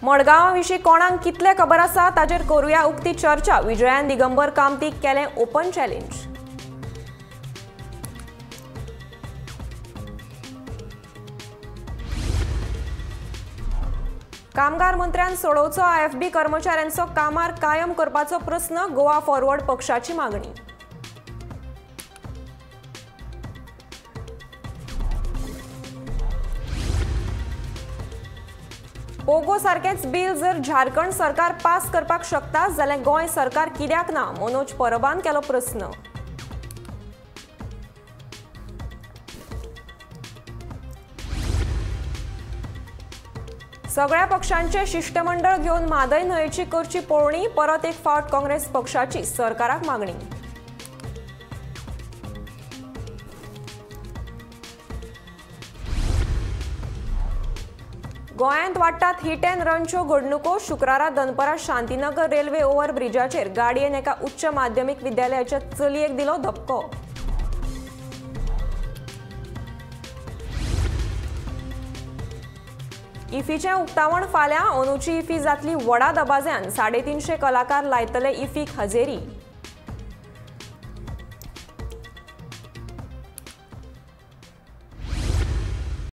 मडगांवा विशीं कोणाक कितलें खबर आसा ताचेर करुया उक्ती चर्चा. विजयान दिगंबर कामतीक केलें ओपन चॅलेंज. कामगार मंत्र्यान सोडोवचो आयएफबी कर्मचाऱ्यांचो कामार कायम करपाचो प्रस्न. गोवा फॉरवर्ड पक्षाची मागणी. पोगो सारकेंच बिल जर झारखंड सरकार पास करपाक शकता जाल्यार गोंय सरकार कित्याक ना, मनोज परबान केलो प्रस्न. सगळ्या पक्षांचे शिष्टमंडळ घेवन म्हादय न्हंयेची करची पळोवणी. परत एक फावट काँग्रेस पक्षाची सरकाराक मागणी. गोंयांत वाडटात हिट अँड रनच्यो घडणुको. शुक्रारा दनपरां शांतीनगर रेल्वे ओव्हर ब्रिजाचेर गाडयेन एका उच्च माध्यमीक विद्यालयाच्या चलयेक दिलो धपको. इफीचें उक्तावण फाल्यां. अंदूची इफी जातली व्हडा दबाज्यान. 350 कलाकार लायतले इफीक हजेरी.